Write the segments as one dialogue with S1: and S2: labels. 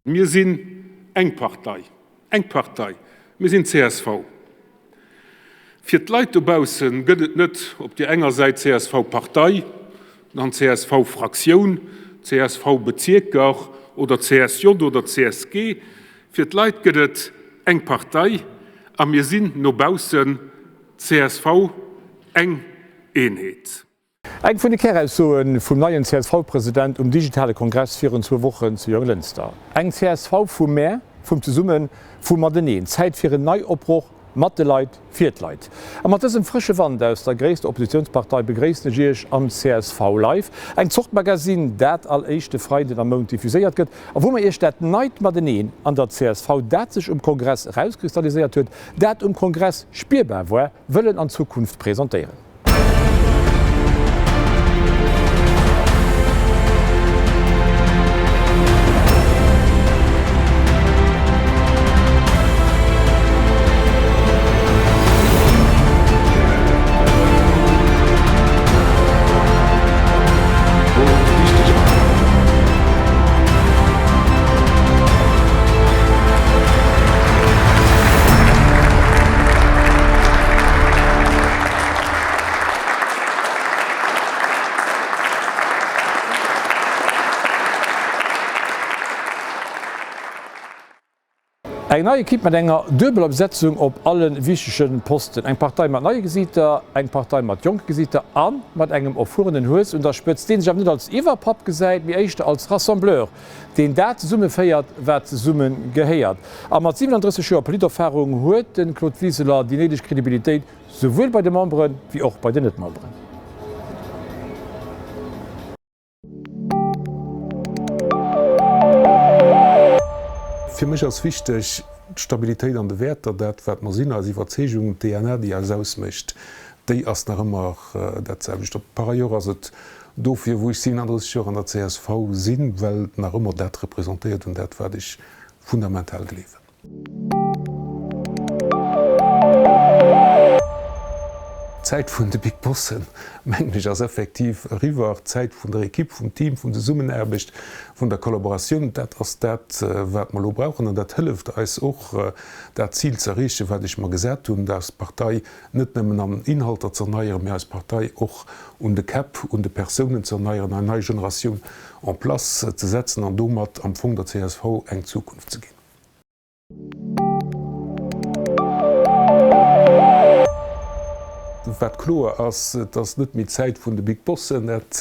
S1: Mir sinn eng Partei, eng Partei, mir sinn csv. Fir d'Leit dobausse gëtt et net op deer enger Säit CSV-Partei, dann CSV-Fraktioun, CSV-Bezierker oder CSJ oder CSG. Fir d'Leit gëtt et eng Partei a mir sinn no baussen csv, eng Eenheet.
S2: Eng vun de Käraussoe vum neien CSV-President um digitale Kongress virun zwou Wochen zu Jonglënster. Eng csv vum Mä, vum Zesummen, vum Mateneen. Zäit fir en Neiopbroch mat de Leit, fir d'Leit. A mat dësem frësche Wand aus der gréisster Oppositiounspartei begréissen ech Iech am csv Live, eng Zort Magasinn, dat all éischte Freiden am Mount diffuséiert gëtt a wou mer Iech dat neit Mateneen an der csv, dat sech um Kongress erauskristalliséiert huet, dat um Kongress spierbar war, wëllen an Zukunft presentéieren. Eng nei Ekipp mat enger duebeler Besetzung op alle wichtege Posten. Eng Partei mat neie Gesiiter, eng Partei mat jonke Gesiiter a mat engem erfuerenen Hues un der Spëtzt, dee sech awer net als Iwwerpapp gesäit, mee éischter als Rassembleur, deen dat zesummeféiert, wat zesumme gehéiert. A mat 37 Joer Politerfarung huet de Claude Wiseler déi néideg Kredibilitéit, souwuel bei de Membere wéi och bei den Net-Memberen.
S3: Fir mech ass wichteg d'Stabilitéit an de Wäerter, dat wat mer sinn, eis Iwwerzeegung, d'DNA déi eis ausmécht, déi ass nach ëmmer dat selwecht. Par ailleurs ass et dofir wou ech 37 Joer an der csv sinn, well et nach ëmmer dat representéiert un dat wat ech fundamental gleewen. D'Zäit vun de Big Bossen, mengen ech, ass effektiv eriwwer. D'Zäit vun der Ekipp, vum Team, vun Zesummenaarbecht, vun der Kollaboratioun, dat ass dat, wat mer elo brauchen. An dat hëlleft eis och, dat Zil ze erreechen, wat ech mer gesat hunn, eis Partei net nëmmen an Inhalter ze erneieren, mee eis Partei och un de Käpp, un de Persounen ze erneieren, eng nei Generatioun en place ze setzen an domat am Fong der csv eng Zukunft ze ginn. Wat kloer ass, et ass net méi d'Zäit vun de Big Bossen, dat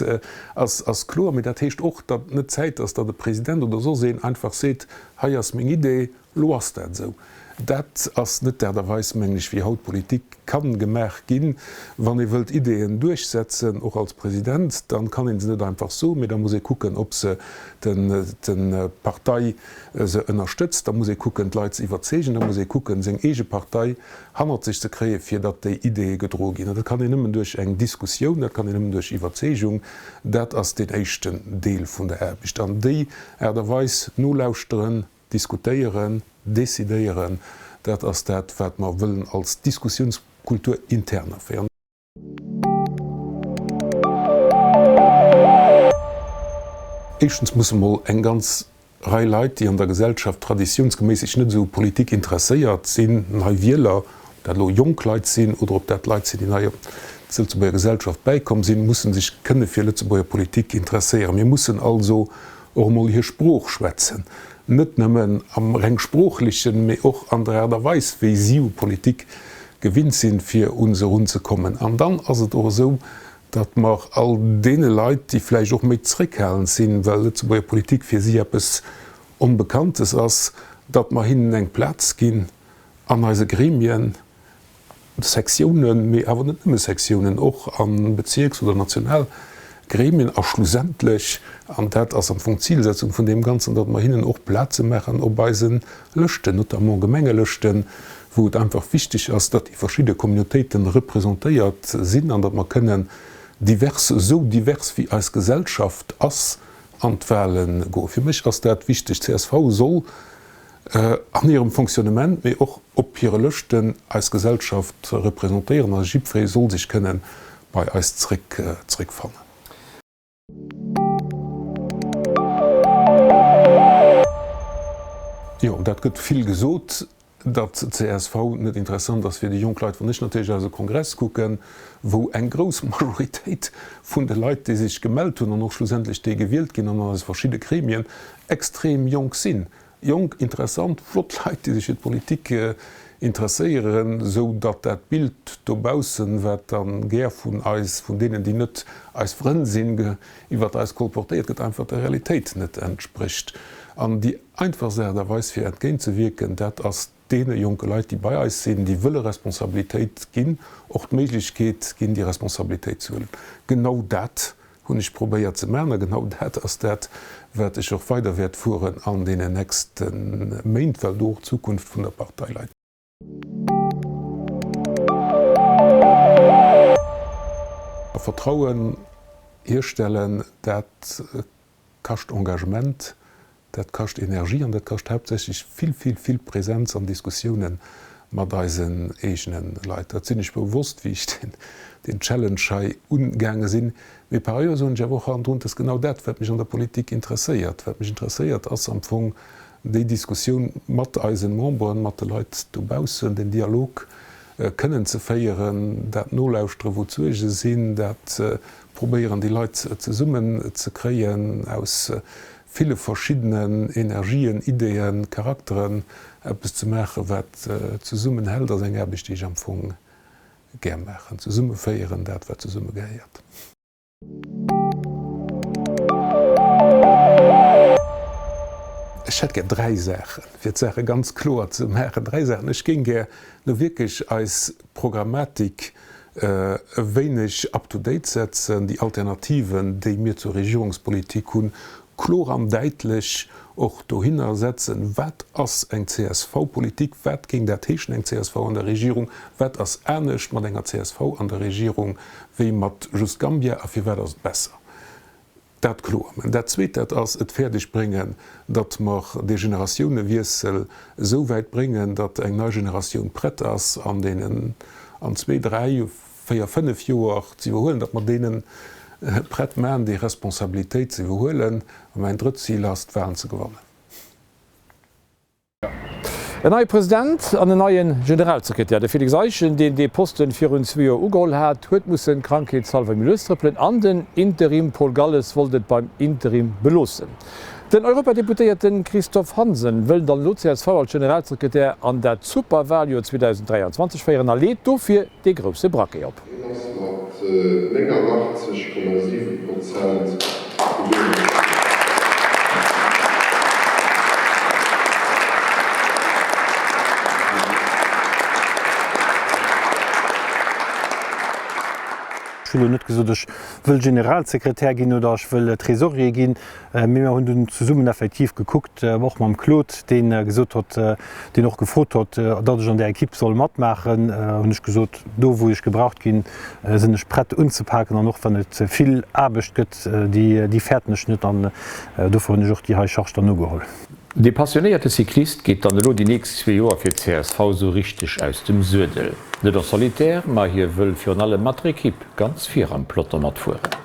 S3: ass kloer. Mee dat heescht och, datt et net d'Zäit ass, datt e President oder soss een einfach seet, hei ass meng Idee, lo ass dat esou. Dat ass net d'Aart a Weis, mengen ech, wéi haut Politik kann gemaach ginn. Wann ee wëllt Ideeën duerchsetzen, och als President, dann kann ee se net einfach soen, mee da muss ee kucken, ob se d'Partei se ënnerstëtzt. Da muss ee kucken, d'Leit ze iwwerzeegen. Da muss ee kucken, seng eege Partei hannert sech ze kréien, fir datt déi Ideeë gedroe ginn. An dat kann een nëmmen duerch eng Diskussioun, dat kann een nëmmen duerch Iwwerzeegung. Dat ass deen éischten Deel vun der Aarbecht. An déi Aart a Weis, nolauschteren, diskutéieren, decidéieren, dat ass dat, wat mer wëllen als Diskussiounskultur intern aféieren. Éischtens musse mol eng ganz Rei Leit, déi an der Gesellschaft traditiounsgeméiss sech net esou u Politik interesséiert sinn, nei Wieler, ob dat elo jonk Leit sinn oder ob dat Leit sinn, déi nei op d'Lëtzebuerger Gesellschaft bäikomm sinn, musse sech kënne fir Lëtzebuerger Politik interesséieren. Mir mussen also och emol hir Sprooch schwätzen, net nëmmen am reng Sproochlechen, mee och an der Aart a Weis, wéi si u Politik gewinnt sinn, fir un se erunzekommen. An dann ass et och esou, datt mer all deene Leit, déi vläicht och méi zréckhalend sinn, well Lëtzebuerger Politik fir si eppes Onbekanntes ass, datt mer hinnen eng Plaz ginn an eise Gremien, Sektiounen, mee awer net nëmme Sektiounen, och a Bezierks oder national Gremien a schlussendlech, an dat ass am Fong d'Zilsetzung vun deem Ganzen, datt mer hinnen och Plaze maachen op eise Lëschten, notamment Gemengelëschten, wou et einfach wichteg ass, datt déi verschidde Communautéiten representéiert sinn an datt mer kënnen divers, esou divers wéi eis Gesellschaft ass, an d'Wahle goen. Fir mech ass dat wichteg. Csv soll an hirem Fonctionnement, mee och op hire Lëschten eis Gesellschaft representéieren a jiddweree soll sech kënne bei eis zréck zréckfannen. Jo, dat gëtt vill gesot, datt csv net interessant ass fir déi jonk Leit. Wann ech natierlech eise Kongress kucken, wou eng grouss Majoritéit vun de Leit, déi sech gemellt hunn an och schlussendlech déi gewielt ginn an an eise verschidde Gremien, extrem jonk sinn, jonk, interessant, flott Leit, déi sech fir d'Politik interesséieren, esou datt dat Bild dobaussen, wat da gär vun eis, vun deenen, déi net eis Frënn sinn, iwwert eis kolportéiert gëtt, einfach der Realitéit net entsprécht. An déi einfachst Aart a Weis fir entgéintzewierken, dat ass deene jonke Leit, déi bei eis sinn, déi wëlle Responsabilitéit ginn, och d'Méiglechkeet ginn, déi Responsabilitéit ze huelen. Genau dat hunn ech probéiert ze maachen a genau dat ass dat, wat ech och weider wäert fueren an deenen nächste Méint, well do och d'Zukunft vun der Partei läit. A Vertrauen hierstellen, dat kascht Engagement, dat kascht Energie an dat kascht haaptsächlech vill, vill, vill Präsenz an Diskussiounen mat eisen eegene Leit. Dat sinn ech bewosst, wéi ech deen Challenge hei ugaange sinn. Mee par ailleurs soen ech awer och hannendrun, et ass genau dat, wat mech an der Politik interesséiert. Wat mech interesséiert, ass am Fong déi Diskussioun mat eisen Memberen, mat de Leit dobaussen, den Dialog kënnen ze féieren, dat Nolauschteren, wou d'Suerge sinn, dat probéieren, déi Leit zesummen ze kréien, aus ville verschiddenen Energien, Ideeën, Charakteren eppes ze maachen, wat zesummen hält, ass eng Aarbecht, déi ech am Fong gär maachen. Zesummeféieren, dat wat zesumme gehéiert. Ech hätt gär dräi Saachen, fir d'Saache ganz kloer ze maachen. Dräi Saachen. Ech géing gär elo wierklech eis Programmatik e wéineg up to date setzen, déi Alternativen, déi mir zur Regierungspolitik hunn, kloer an däitlech och dohinner setzen, Wat ass eng CSV-Politik? Wat géing dat heeschen, eng csv an der Regierung? Wat ass anescht mat enger csv an der Regierung wéi mat just Gambia a firwat ass et besser? Dat kloer man. Dat Zweet, dat ass et fäerdeg bréngen, datt mer dee Generatiounewiessel esou wäit bréngen, datt eng nei Generatioun prett ass an deenen an zwee, dräi, véier, fënnef Joer ze iwwerhuelen, datt mer deene prett man, déi Responsabilitéit ze iwwerhuelen. A mäin drëtt Zil ass, d'Wahlen ze gewannen.
S2: En neie President an en neie Generalsekretär. De Félix Eischen, deen dee Posten virun zwee Joer ugeholl hat, huet mussen krankheetshallwer méi lues trëppelen an den Interim Paul Galles wollt et beim Interim beloossen. Den Europadeputéierten Christophe Hansen wëll dann elo csv als Generalsekretär an dat Superwaljoer 2023 féieren a leet dofir dee grousse Braquet op.
S4: Hien ass mat 89,7 Prozent gewielt ginn.
S5: Ech hunn elo net gesot, ech wëll Generalsekretär ginn oder ech wëll Trésorier ginn. Mee mer hunn dunn zesummen effektiv gekuckt, och mam Claude, dee gesot hott, deen och gefrot hott, datt ech an där Equipe soll matmaachen, hunn ech gesot, do wou ech gebraucht ginn, sinn ech prett unzepaken an och wann et vill Aarbecht gëtt, déi fäerten ech net an dofir hunn ech och déi hei Charge dann ugeholl.
S2: Dee passionéierte Cyclist geet dann elo déi nächst zwee Joer fir csv sou richteg aus dem Suedel. Net en solitaire, ma hie wëll virun allem mat der Equipe ganz vir am Peloton matfueren.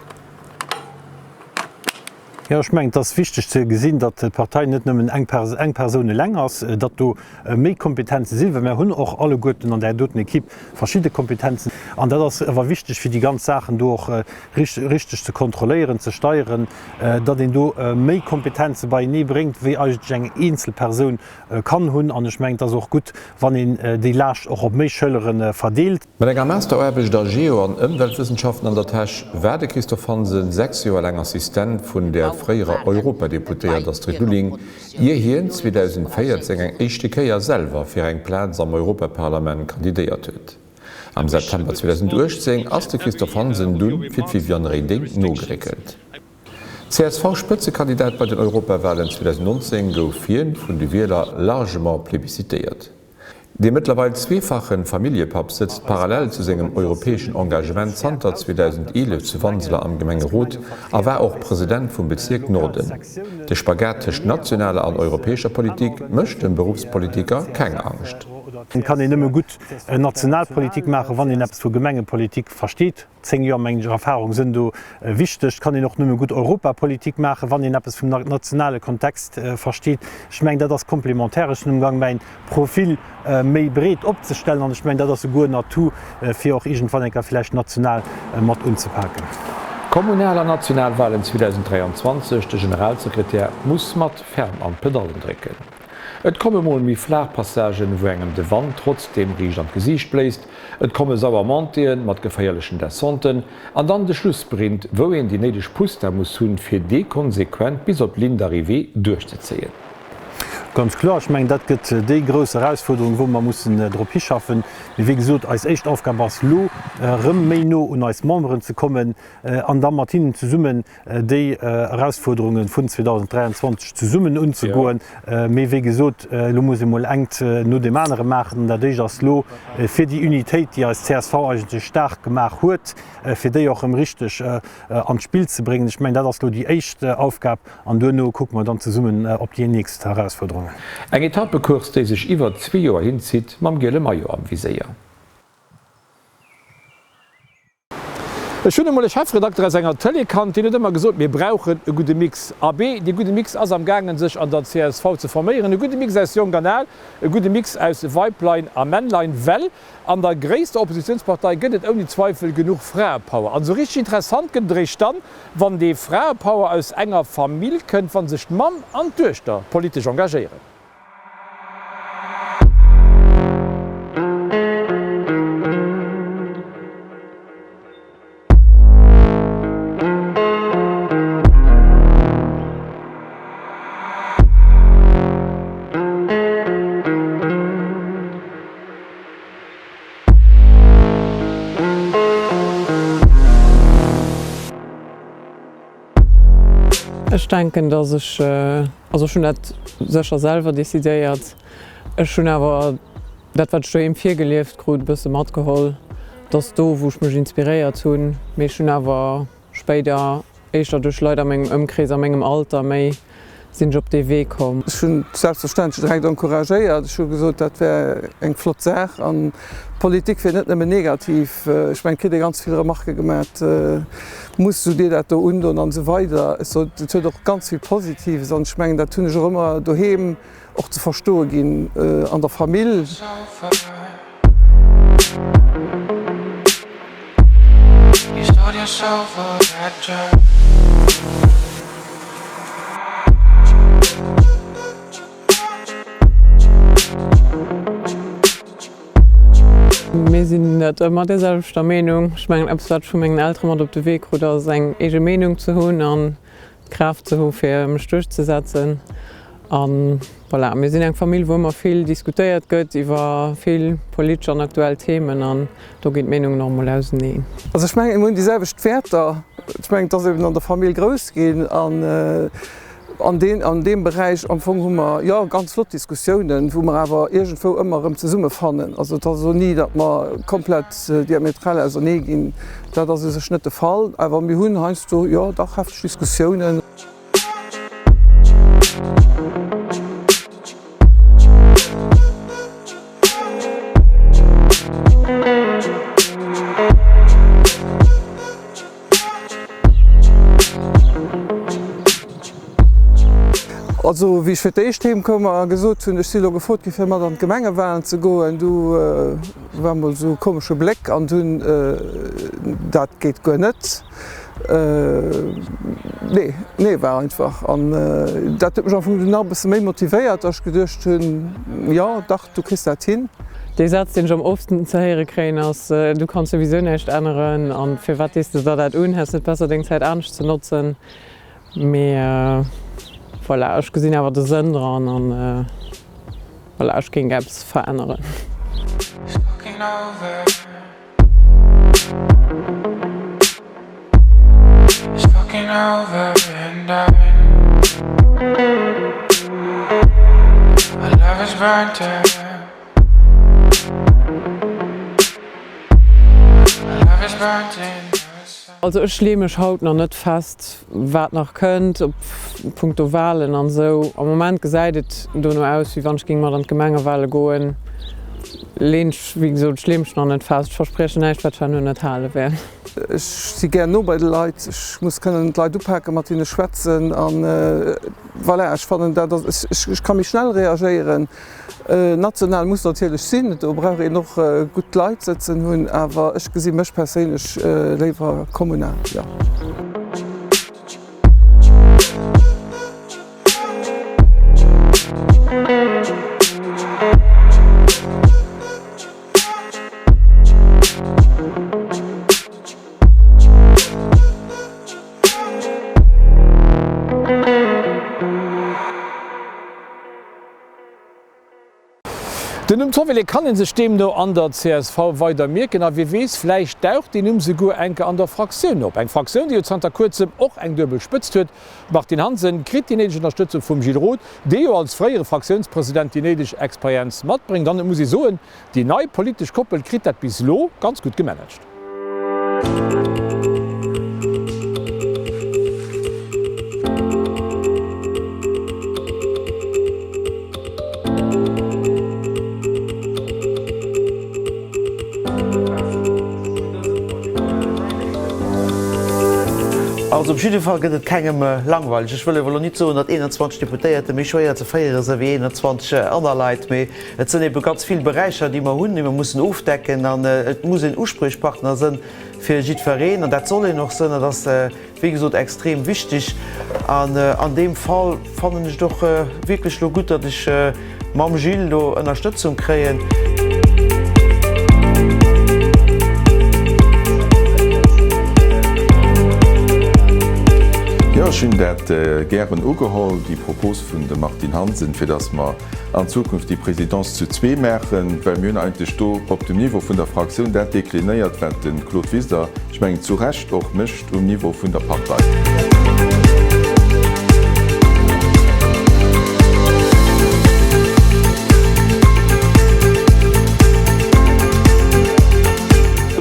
S5: Jo, ech mengen, et ass wichteg ze gesinn, datt d'Partei net nëmmen eng eng Persoun eleng ass, datt do méi Kompetenze sinn, well mer hunn och alleguerten an där doten Equipe verschidde Kompetenzen. An dat ass awer wichteg, fir déi ganz Saachen do och richteg ze kontrolléieren, ze steieren, datt een do méi Kompetenze beienee bréngt, wéi eigentlech eng eenzel Persoun kann hunn. An ech mengen, et ass och gutt, wann een déi Laascht och op méi Schëllere verdeelt.
S2: Mat enger Masteraarbecht a Geo an Ëmweltwëssenschaften an der Täsch war de Christophe Hansen 6 Joer laang Assistent vun der fréierer Europadeputéiert Astrid Lulling, ier hien 2014 eng éischte Kéier selwer fir eng Plaz am Europaparlament kandidéiert huet. Am September 2018 ass de Christophe Hansen dunn fir d'Viviane Reding nogeréckelt. CSV-Spëtzekandidat bei den Europawalen 2019 gouf hien vun de Wieler largement plebiscitéiert. Dee mëttlerweil zweefache Familljepapp sëtzt parallel zu sengem europäeschen Engagement zanter 2011 zu Wanseler am Gemengerot a war och President vum Bezierk Norden. De Spagat tëscht nationaler an europäescher Politik mécht dem Beruffspolitiker keng Angscht.
S5: Et kann een nëmme gutt national Politik maachen, wann een eppes vu Gemengepolitik versteet. 10 Joer, mengen ech, Erfahrung sënn do wichteg. Et kann een och nëmme gutt Europapolitik maachen, wann een eppes vum nationale Kontext versteet. Ech mengen, dat ass komplementär. Ech sinn amgang, mäin Profil méi breet opzestellen an ech mengen, dat ass souguer en Atout, fir och iergendwann eng Kéier vläicht national mat unzepaken.
S2: Kommunal an national Walen 2023, De Generalsekretär muss mat ferm an d'Pedallen drécken. Et komme mol méi flaach Passagen, wou engem de Wand trotzdeem riicht an d'Gesiicht bléist, et komme sauer Montéeën mat geféierlechen Descenten an dann de Schlussprint, wou een déi néideg Pusta muss hunn, fir dee konsequent bis op d'Ligne d'arrivée duerchzezéien.
S5: Ganz kloer, ech mengen, dat gëtt déi grouss Erausfuerderung, wou mer mussen drop hischaffen. Mee wéi gesot, eis éischt Aufgab ass elo, erëm méi no un eis Memberen ze kommen an da mat hinnen zesummen déi Erausfuerderunge vun 2023 zesummen unzegoen. Mee wéi gesot, elo muss ee mol engt no deem anere maachen. An dat éischt ass elo, fir déi Unitéit, déi eis csv eigentlech staark gemaach huet, fir déi och erëm richteg an d'Spill ze bréngen. Ech mengen, dat ass elo déi éischt Aufgab. An duerno kucke mer dann zesummen op déi nächst Erausfuerderungen.
S2: Eng Etappecourse, déi sech iwwer zwee Joer hinzitt, mam giele Maillot am Viséier. Ech hunn emol e Chefredakter aus enger Tëlee kannt, deen huet ëmmer gesot, mir brauchen e gudde Mix. Abee, dee gudde Mix ass am gaangen sech an der csv ze forméieren. E gudde Mix aus Jonk an Al, e gudde Mix aus Weiblein a Männlein, well an der gréisster Oppositiounspartei gëtt et ouni Zweifel genuch Fraepower. An esou richteg interessant gëtt et eréischt dann, wann dee Fraepower aus enger Famill kënnt, wa sech d'Mamm an d'Duechter politesch engagéieren.
S6: Ech denken, dass ech, also ech hunn dat sécher selwer decidéiert, ech hunn awer dat wat ech doheem virgelieft krut e bësse matgeholl, dass do wou ech mech inspiréiert hunn, mee ech hunn awer spéider éischter duerch Leit a mengem Ëmkrees, a mengem Alter méi sinn ech op dee Wee komm.
S7: Ech hunn selbstverständlech direkt encouragéiert. Ech hu gesot, dat wär eng flott Saach an d'Politik wier net nëmmen negativ. Ech mengen, et kritt ee ganz vill Remarquë gemat, Muss du dir dat do undoen an esou weider. Ech sot, et huet och ganz vill Positives an ech mengen, dat hunn ech och ëmmer doheem och ze verstoe ginn an der Famill.
S6: Mir sinn net ëmmer der selwechter Meenung. Ech mengen, eppes wat ech vu mengen Eltere mat op de Wee krut, ass eng eege Meenung ze hunn an d'Kraaft ze hu fir mech duerchzesetzen. A voilà, mir sinn eng Famill wou ëmmer vill diskutéiert gëtt iwwer vill politesch an aktuell Themen an do ginn d'Meenungen och emol auseneen.
S7: Also ech mengen, mir hunn déi selwecht Wäerter. Ech mengen, et ass eben an der Famill grouss ginn an an deen, an deem Beräich am Fong hu mer, jo, ganz flott Diskussiounen, wou mer awer iergendwou ëmmer erëm zesummefannen. Also et ass elo ni, datt mer komplett diametral ausernee ginn. Dat ass u sech net de Fall, awer mir hunn heiansdo, jo, dach hefteg Diskussiounen. Also wéi ech fir d'éischt heem koum a gesot hunn, ech si lo gefrot gi fir mat an d'Gemengewalen ze goen, du war mol esou e komesche Bléck an dunn, dat geet guer net. Nee, nee war einfach. An dat huet mech am Fong dunn nach e bësse méi motivéiert, datt ech geduecht hunn, jo dach, du kriss dat hin.
S6: Dee Saz, deen ech am oftsten ze héiere kréien, ass, Du kanns souwisou näischt änneren an firwat dees de der dat un? Häss net besser deng Zäit anescht ze notzen? Mee voilà, ech gesinn awer de Sënn dran an voilà, ech géing eppes veränneren. Also ech lee mech haut nach net fest wat nach kënnt op punkto Walen an esou. Am Moment gesäit et dono aus wéi wann ech géing mat an d'Gemengewale goen. Leen ech, wéi gesot, ech lee mech nach net fest. Ech verspriechen näischt, wat ech herno net hale wäert.
S7: Ech si gär no bei de Leit. Ech muss kënnen d'Leit upaken, mat hinne schwätzen an voilà, ech fannen dat ass, ech ka méi schnell reagéieren. National muss natierlech sinn, do brauch een och gutt Leit sëtzen hunn, awer ech gesi mech perséinlech léiwer kommunal, jo.
S2: Den Numm Zovilé kann ee sech deemno an der csv weider mierken a wie weess, vläicht daucht deen Numm souguer enke an der Fraktioun op. Eng Fraktioun, déi jo zanter kuerzem och eng duebel Spëtzt huet. D'Martine Hansen kritt déi néideg Ënnerstëtzung vum Gilles Roth, dee jo als fréiere Fraktiounspresident déi néideg Experienz matbréngt. An et muss ee soen, déi nei politesch Koppel kritt dat bis elo ganz gutt gemanagt.
S8: Also op jidde Fall gëtt et kengem langweileg. Ech wëll awer elo nit soen, datt 21 Deputéierte méi schwéier ze féiere sinn wéi 21 aner Leit, mee Et sënn ebe ganz vill Beräicher, déi mer hunn, déi mer mussen ofdecken. An et muss een Uspriechpartner sënn fir jiddwereen. An dat soll een och sënn. Dat ass, wéi gesot, extrem wichtig. An an deem Fall fannen ech et och wierklech elo gutt, datt ech mam Gilles do Ënnerstëtzung kréien.
S4: Jo, ech hunn dat gären ugeholl, déi Propos vun dem Martine Hansen, fir datt mer an Zukunft déi Présidence zu zwee maachen, well mir hunn eigentlech do op dem Niveau vun der Fraktioun dat deklinéiert, wat de Claude Wiseler, ech mengen zu Recht och, mécht um Niveau vun der Partei.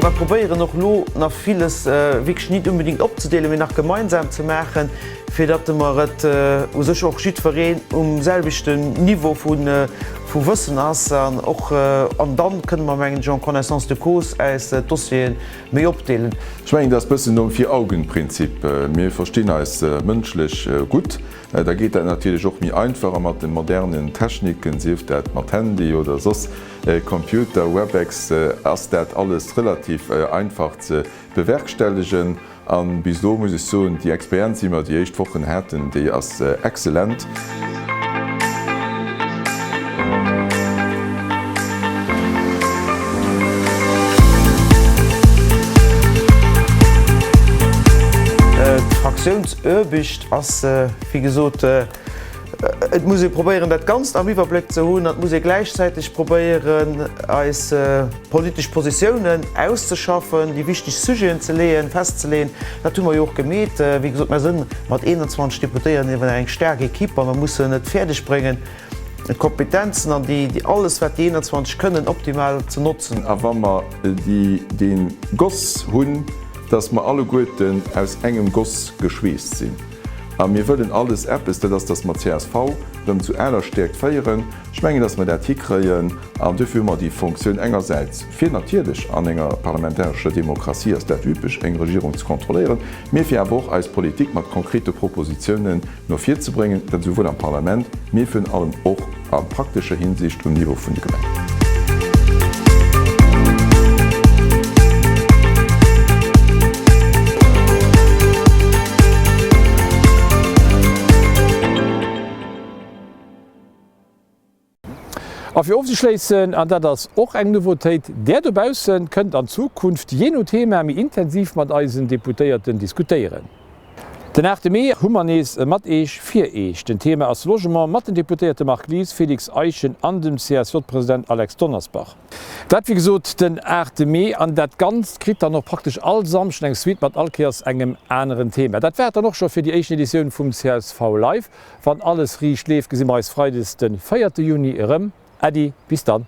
S8: Mer probéieren och elo nach villes wierklech nit unbedingt opzedeelen, mee nach gemeinsam ze maachen, fir datt mer et u sech och jiddwereen um selwechten Niveau vu Wëssen ass an och, an dann kënne mer, mengen ech, en connaissance de cause äis d'Dossiere méi opdeelen.
S4: Ech mengen, dat ass e bëssen nom Vier-Augen-Prinzip. Mir verstinn eis mënschlech gutt, da geet dat natierlech och méi einfach a mat de modernen Techniken, sief dat mat Handy oder soss Computer, Webex, ass dat alles relativ einfach ze bewerkstelligen. An bis elo muss ech soen, déi Experienz, déi mer déi éischt Wochen haten, déi ass excellent.
S8: D'Fraktiounsaarbecht ass, wéi gesot, et muss ee probéieren, dat Ganzt am Iwwerbléck ze hunn an et muss ee gläichzäiteg probéieren, eis politesch Positiounen auszeschaffen, déi wichteg Sujeten ze leeën, festzeleeën. Dat hu mer jo och gemeet. Wéi gesot, mer sënn mat 21 Deputéierten iwwer eng staark Equipe a mer mussen et fäerdeg bréngen, d'Kompetenzen an déi, alles wat déi 21 kënnen, optimal ze notzen.
S4: A wa mer déi, dee Goss hunn, dass mer alleguerten aus engem Goss geschweesst sinn a mir wëllen alles eppes, dat ass, dass mer d'CSV erëm zu aler Stäerkt féieren. Ech mengen, dass mer dat hikréien an duerfir hu mer déi Fonctioun engersäits, fir natierlech an enger parlamentarescher Demokratie ass dat üblech, eng Regierung ze kontrolléieren, mee fir awer och eis Politik mat konkrete Propositionen no vir ze bréngen, dat esouwuel am Parlament, mee virun allem och a praktescher Hinsicht um Niveau vun de Gemengen.
S2: A fir ofzeschléissen, an dat ass och eng Nouveautéit, Där dobaussen kënnt an Zukunft jee no Thema méi intensiv mat eisen Deputéierten diskutéieren. Den 8 Mee hu mer nees e Mat Eech fir Eech. Den Thema ass Logement mat den Deputéierte Marc Lies, Félix Eischen an dem CSJ-President Alex Donnersbach. Dat wéi gesot den 8 Mee an dat Ganzt kritt dann och praktesch all Samschden eng Suite mat all Kéiers engem aneren Thema. Dat war et dann och scho fir déi éischten Editioun vum csv Live. Wann alles riicht leeft, gesi mer eis Freides den 4 Juni erëm. Äddi, bis dann.